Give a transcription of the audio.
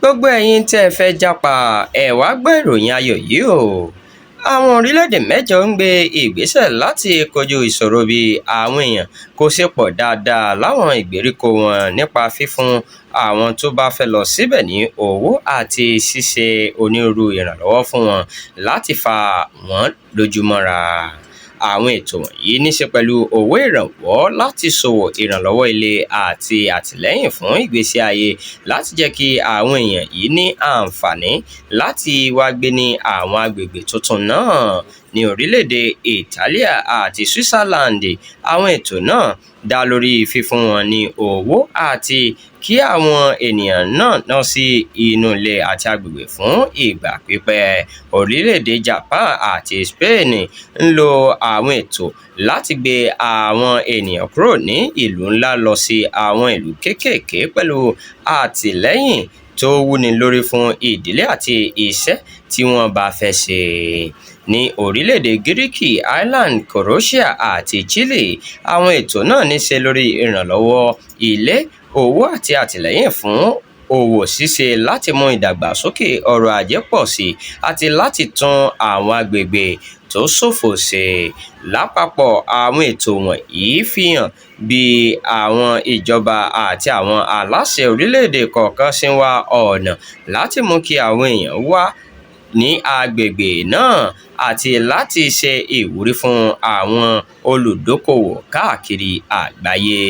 Gbogbo ẹ̀yin tẹ́ ẹ fẹ́ jápa, ẹ wá gbọ́ ìròyìn ayọ̀ yìí o. Àwọn orílẹ̀-èdè 8 ń gbé ìgbésẹ̀ láti kojú ìṣòro bí àwọn èèyàn kò ṣe pọ̀ dáadáa láwọn ìgbèríko wọn nípa fífún àwọn tó bá fẹ́ lọ síbẹ̀ ní owó àti ṣíṣe onírúurú ìrànlọ́wọ́ fún wọn láti fà wọ́n lójú mọ́ra. Àwọn ètò wọ̀nyí níṣe pẹ̀lú owó ìrànwọ́ láti ṣòwò, ìrànlọ́wọ́ ilé àti àtìlẹ́yìn fún ìgbésí ayé láti jẹ́ kí àwọn èèyàn yìí ní àǹfààní láti wá gbé ní àwọn agbègbè tuntun náà. Ní orílẹ̀-èdè Italy àti Switzerland, àwọn ètò náà dá lórí fífún wọn ní owó àti kí àwọn ènìyàn náà ná sí inú ilé àti agbègbè fún ìgbà pípẹ́. Orílẹ̀-èdè Japan àti Spain ń lo àwọn ètò láti gbé àwọn ènìyàn kúrò ní ìlú ńlá lọ sí àwọn ìlú kéékèèké pẹ̀lú àtìlẹ́yìn tó wúni lórí fún ìdílé àti iṣẹ́ tí wọ́n bá fẹ́ ṣe. Ní orílẹ̀-èdè Gíríkì, Ireland, Croatia àti Chile, àwọn ètò náà níṣe lórí ìrànlọ́wọ́ ilé, owó àti àtìlẹ́yìn fún òwò ṣíṣe láti mú ìdàgbàsókè ọrọ̀ ajé pọ̀ síi àti láti tún àwọn agbègbè tó ṣófo ṣe. Lápapọ̀, àwọn ètò wọ̀nyí fi hàn bí àwọn ìjọba àti àwọn aláṣẹ orílẹ̀-èdè kọ̀ọ̀kan ṣe ń wá ọ̀nà láti mú kí àwọn èèyàn wà ní agbègbè náà àti láti ṣe ìwúrí fún àwọn olùdókoòwò káàkiri àgbáyé.